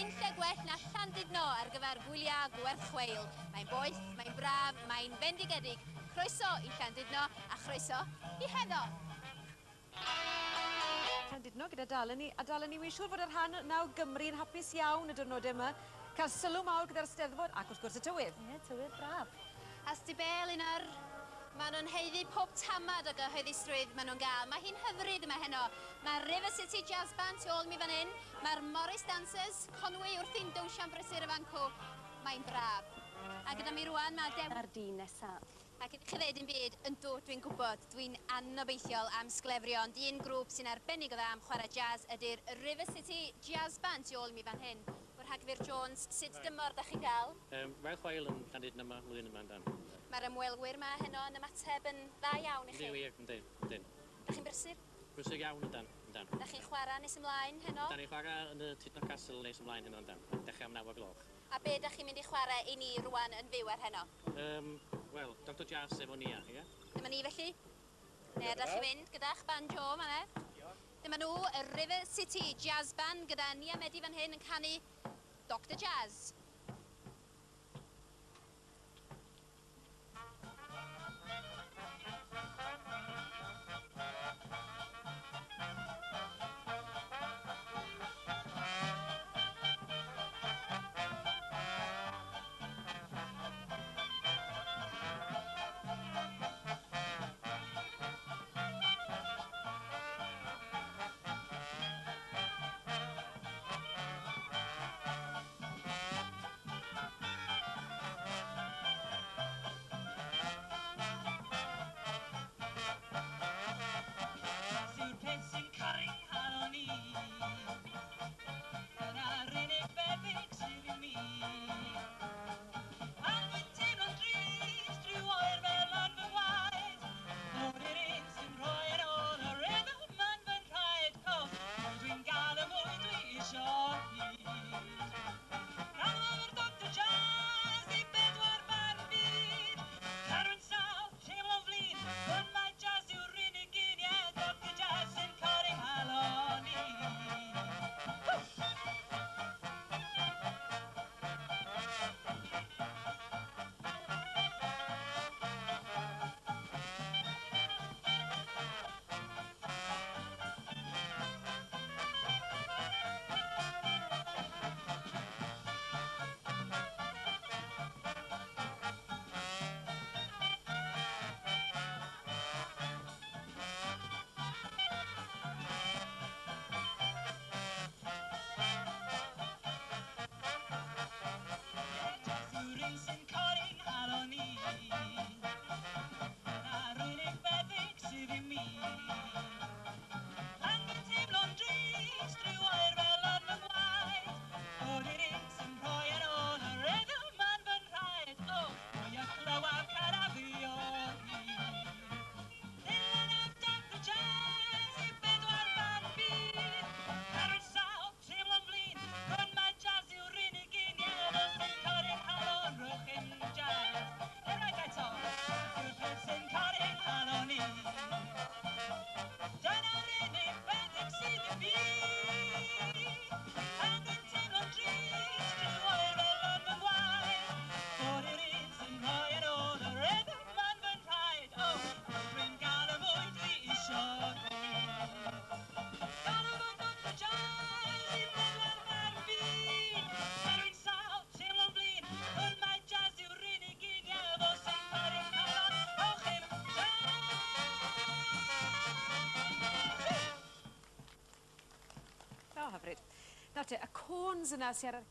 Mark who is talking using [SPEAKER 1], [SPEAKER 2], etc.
[SPEAKER 1] unlle gwell na Llandudno ar gyfer gwyliau gwerth chweil. Mae'n boeth, mae'n braf, mae'n fendigedig. Croeso i Llandudno a chroeso i heno.
[SPEAKER 2] Llandudno gyda Daleni, a Daleni, wy'n siŵr fod y rhan yna o Gymru yn hapus iawn y diwrnodau yma. Cael sylw mawr gyda'r Steddfod ac wrth gwrs y tywydd.
[SPEAKER 3] Ie, tywydd braf.
[SPEAKER 1] Asti Bel un o'r... Maen nhw'n haeddu pob tamad o gyhoeddusrwydd maen nhw'n gael. Mae hi'n hyfryd yma heno. Mae'r River City Jazz Band tu ôl mi fan hyn. Mae'r Morris Dancers, Conwy wrthi'n downsian brysur y fan cw. Mae'n braf. A gyda mi rwan mae Dewi...
[SPEAKER 3] Ar dyn nesaf.
[SPEAKER 1] Ac i chi ddeud yn byd, yndw, dwi'n gwybod, dwi'n anobeithiol am sglefrio, ond un grŵp sy'n arbennig o dda am chwarae jazz ydy'r River City Jazz Band tu ôl i mi fan hyn. Rhagfyr Jones, sut dymor da chi'n gael?
[SPEAKER 4] Wel chwael yn Llandudno yma, flwyddyn yma yndan.
[SPEAKER 1] Mae'r ymwelwyr yma heno yn ymateb yn dda iawn i chi?
[SPEAKER 4] Yndi wir, yndi, yndyn.
[SPEAKER 1] Da chi'n brysur?
[SPEAKER 4] Brysur iawn yndan, yndan.
[SPEAKER 1] Da chi'n chwarae nes ymlaen heno?
[SPEAKER 4] Da ni'n chwarae yn y Tudno Castle nes ymlaen heno yndan. Dechrau am 9 o'r gloch.
[SPEAKER 1] A be da chi'n mynd i chwarae i ni rwan yn fyw ar heno?
[SPEAKER 4] Wel, Dr Jazz efo Nia, ie?
[SPEAKER 1] Dyma ni felly. Neu da chi'n mynd gyda'ch banjo, ma fe. Dyma nhw, y River City Jazz Band gyda Nia Medi fan hyn yn canu Dr Jazz.
[SPEAKER 2] Hyfryd. Nawr te, y cones yna sy ar yr